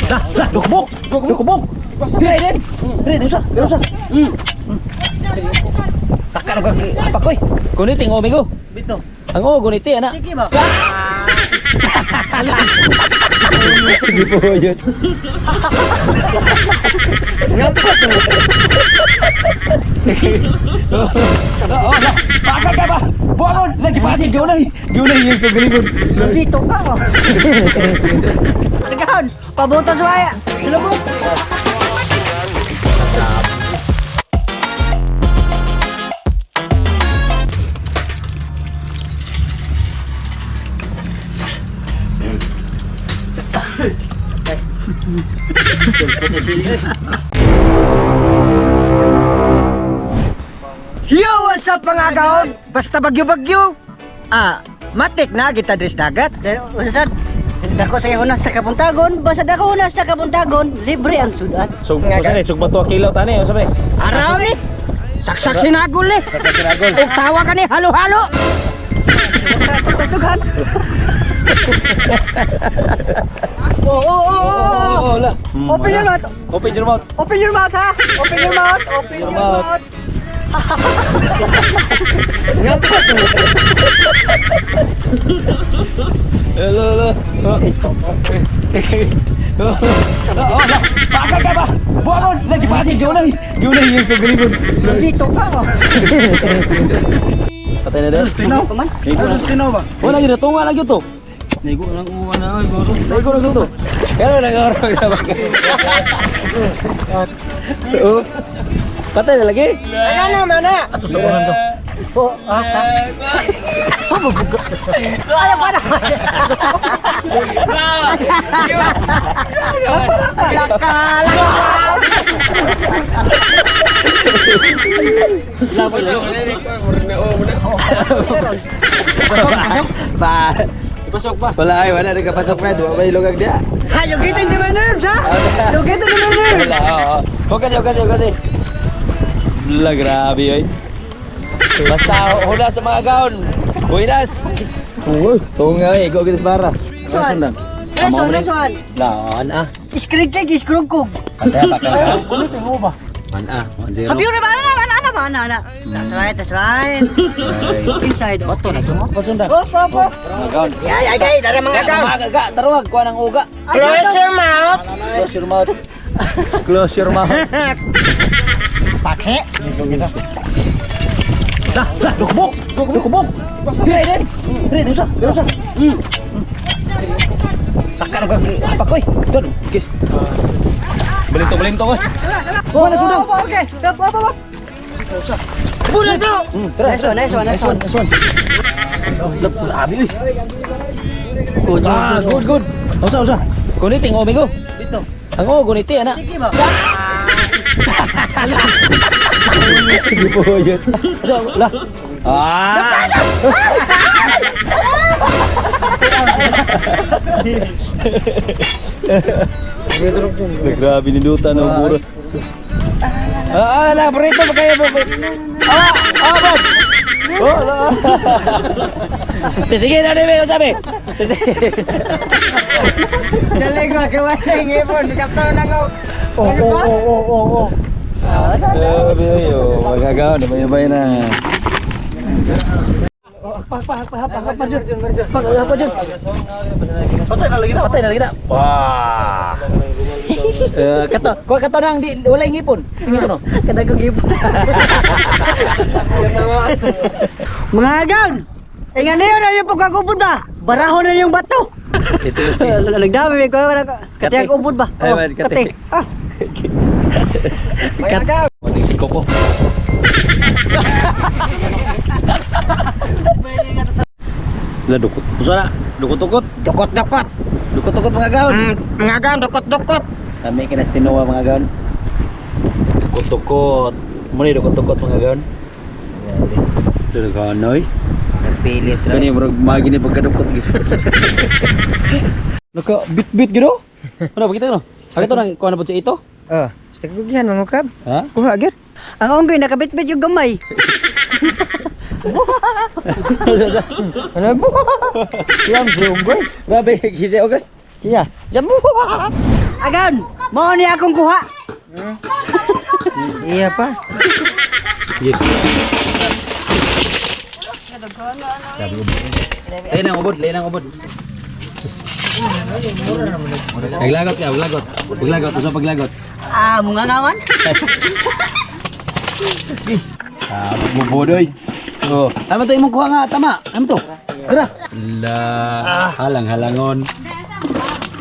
Lah, lah, dukbok. Dukbok. Dire, dire. Dire, usa, dire usa. Taka na kag hapak koy. Kuniti ng omigo. Bito. Ang o guniti ana. Sige ba? Sige po yun. Oo, la. Paga ka ba? Buangon, lagi pa giunay. Giunay yung kagalingon. Dito ka. Oh. Nagahon, pabuto sa waya. Sulubog. Yo, what's up mga kaon? Basta bagyo-bagyo. Ah, matik na kita dres dagat. Usad, dako sa una sa Kabuntagon, basta dako una sa Kabuntagon, libre ang sudan. So, usa ni sugba to kilaw tani, usa ba? Araw ni. Saksak sinagol eh. Saksak sinagol. Og tawa ka ni halo-halo. Pasukan. Oh, oh. Oo, la. Open your mouth. Open your mouth. Open your mouth ha. Open your mouth. Open Your your mouth. mouth. Hello, hello. Oo, la. Paga ka ba? Buangon, lagi pa giunay. Giunay yung kagalingon. Dito ka. Oh. Patay na din. Tinaw pa man. Tinaw ba? Wala gyud tunga lang gyud to. Naigo lang uwa na ay guro. Naigo lang to. Pero nagorog na ba? Oo. Patay na lagi. Ano na mana? Ato to. Oh, ah. Sama buga. Ayaw pa na. Laka, laka. Sa Ipasok pa. Wala ay wala nagkapasok na duwa ba ilogag dia. Ha, you getting to my nerves, ha? You getting to my nerves. Wala, oo. Huwag kasi, huwag kasi, huwag kasi. Wala, grabe yun. Basta hula sa mga gaon. Buenas. Uy, tunga eh, go kita para. Suan. Nice one, nice one. Laan ah. Iskrig kay iskrug kog. Patay pa ka. Man ah, 1-0. Habi na ba na na na ba na na. That's right, that's right. Inside. Bato na to. Pasundan. Op, op, op. Mga gaon. Ay, ay, ay, dara mga gaon. Mga ga, taruwag, kuha ng uga. Close your mouth. Close your mouth. Close your mouth. Paksi. Lah, lah, dukbok. Dukbok. Dire, dire. Dire, usa, dire usa. Taka na kag hapak koy. Don, gis. Balinto, balinto koy. Oh, na sundang. Okay. Op, op, op. Bulan bro. Tara. Nice one, nice one, nice one. Nice one. Lap, grabe uy. Good, ah, good, good. Usa, usa. Guniti ng omigo. Dito. Ang o, guniti ana. Sige ba? Sige po yun. Usa, lah. Ah! Grabe ni Duta na buro. Ah, ah, lah, burrito ba kayo? Ah, ah, boss. Oh, lah. Sige na, debe, sabi. Dali ko, gawa na yung ipon. Kaptaw na ko. Oh, oh. Grabe yo, magagaw na bay na. Pa pa pa pa pa pa pa pa Patay na lagi na, patay na lagi na. Wah. Eh, kato, kuha kato nang di wala yung ipon. Sige ko no. Kada kong ipon. Mga agaw! Ingan niyo na yung pagkagubod ba? Barahon na yung bato. Ito Nagdami ko Kate. kati ang ubod ba? Ay, man, kate. Ah. Kat. Mating si Coco. Lah dukot. Usa na, dukot-dukot. Dukot dukot. Dukot-dukot mga gaon. Mga agaw, dukot dukot. Kami kinas tinuwa mga gaon. Dukot-dukot. Muna dukot-dukot mga gaon. Grabe. Dukot Nagpilit Kani murag magi ni pagkadukot gyud. Naka bit-bit gyud oh. Ano pakita no? Sakit to nang kuha na po siya ito? Oh, basta kugyan mga kab. Ha? Kuha gyud. Ang unggoy nakabitbit yung gamay. Ano bu? Siyam si unggoy. Grabe gise okay. Iya. Jambu. Agan, mao ni akong kuha. Iya pa. Lain ang ubod, lain ang ubod. Naglagot ka, naglagot. Paglagot, usa paglagot. Ah, mga ngawan. Ah, bubodoy. Oh, ano to imong kuha nga tama? Ano to? Tara. La, halang-halangon.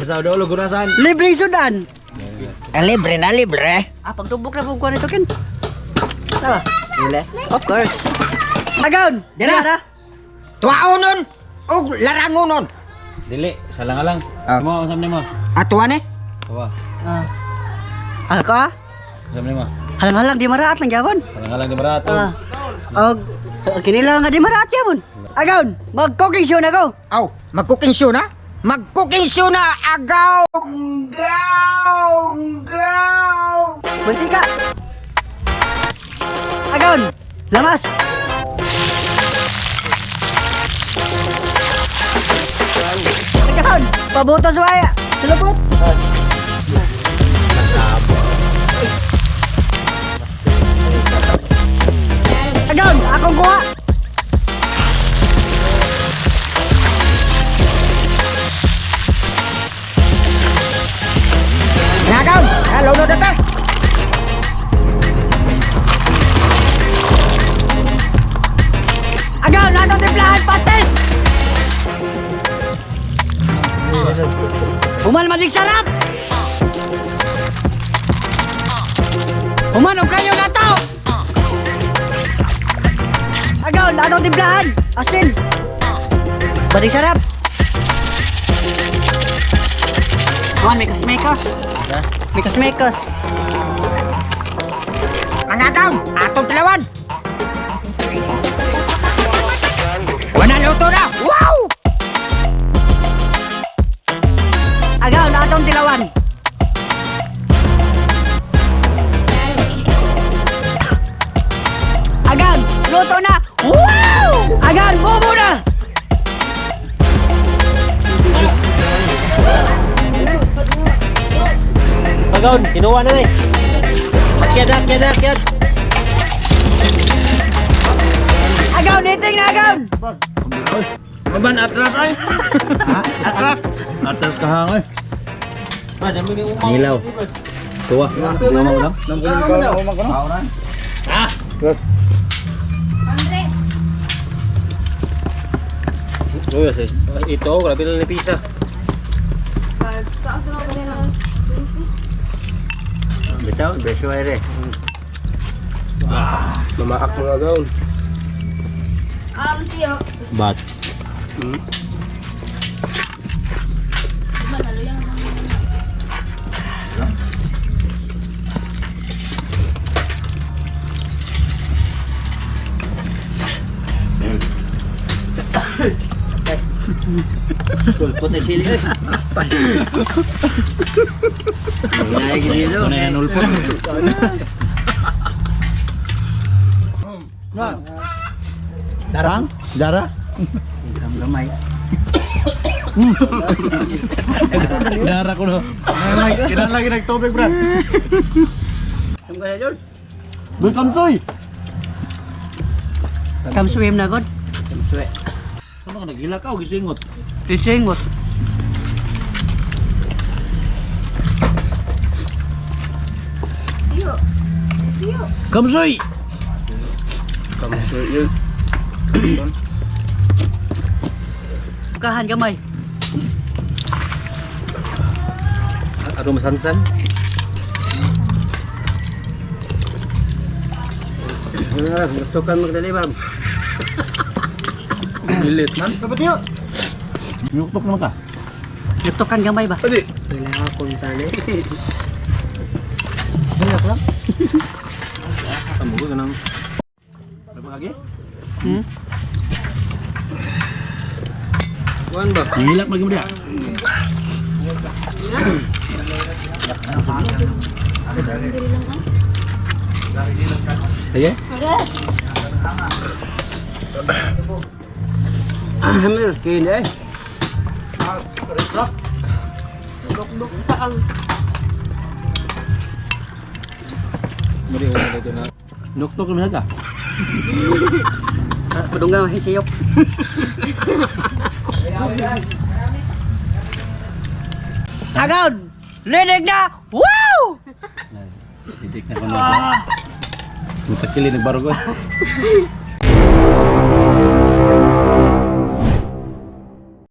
Sa dolo gunasan. Libre sudan. Ah, libre na libre. Ah, pagtubok na po ko nito ken. Tama. Of course. Agan, Dira. dira. Tuwaonon og larangonon. Dili, salang-alang. Ah. Mo usam nimo. Atuan eh. Tuwa. Ah. Ako ah. Usam nimo. Halang-halang di maraat lang gyapon. Halang-halang di barato. Ah. Og kinila nga di maraat gyapon. Agan, mag-cooking show na ko. Aw, mag-cooking show na? Mag-cooking show na agaw! Gaw! Gaw! Mantika. Agan, lamas. Agan, pabuto sa waya. Salubot. Agan, akong kuha. Nagaw! Hello na ta! Agaw, natong timplahan, patis! Human magic sarap! Human og kayo na to! Agaw, natong timplahan, asin! Badig sarap! Human, mekos mekos! Mekos mekos! Ang agaw! Atong tilawan! Wala luto na! Wow! Agaw, natong tilawan! Agan, luto na! Wow! Agan, bubo na! Pagaon, kinuha na eh. Akyat, akyat, akyat. Agaw, niting na agaw! Maban atras ay. Atras. Atras ka hangay. Nilaw. Tuwa. Tuwa mo lang. Ah. Uy, ito, grabe na ni pisa. Bitaw, beso ay re. Mamaak mga gaon. Tiyo. Bat. Pulpot na sili eh. Ito na yung nulpo. Darang? Dara? Gamay. Dara ko no. Kailangan lagi nagtubig, bro. Welcome toy. Come swim na god. Sama ka nagila ka o gisingot? Tisingot. Tiyo. Tiyo. Kamsoy! Kamusta yun? Bukahan gamay. Ano masansan? Gusto ka magdali ba? Ilit man. Yuktok naman ka. Gusto kan gamay ba? Adi. Kailangan konta ni. Tamo ko ganang. Ano lagi? Hmm? Kuan ba? Nangilak lagi mo dia. Sige. Ah, meron skin eh. Buksa ang. Nuknuk naman ka. Padunggan ang hisiyok. Agaw! Linig na! Wow! Titik na ko na. Mutakili nagbarugo.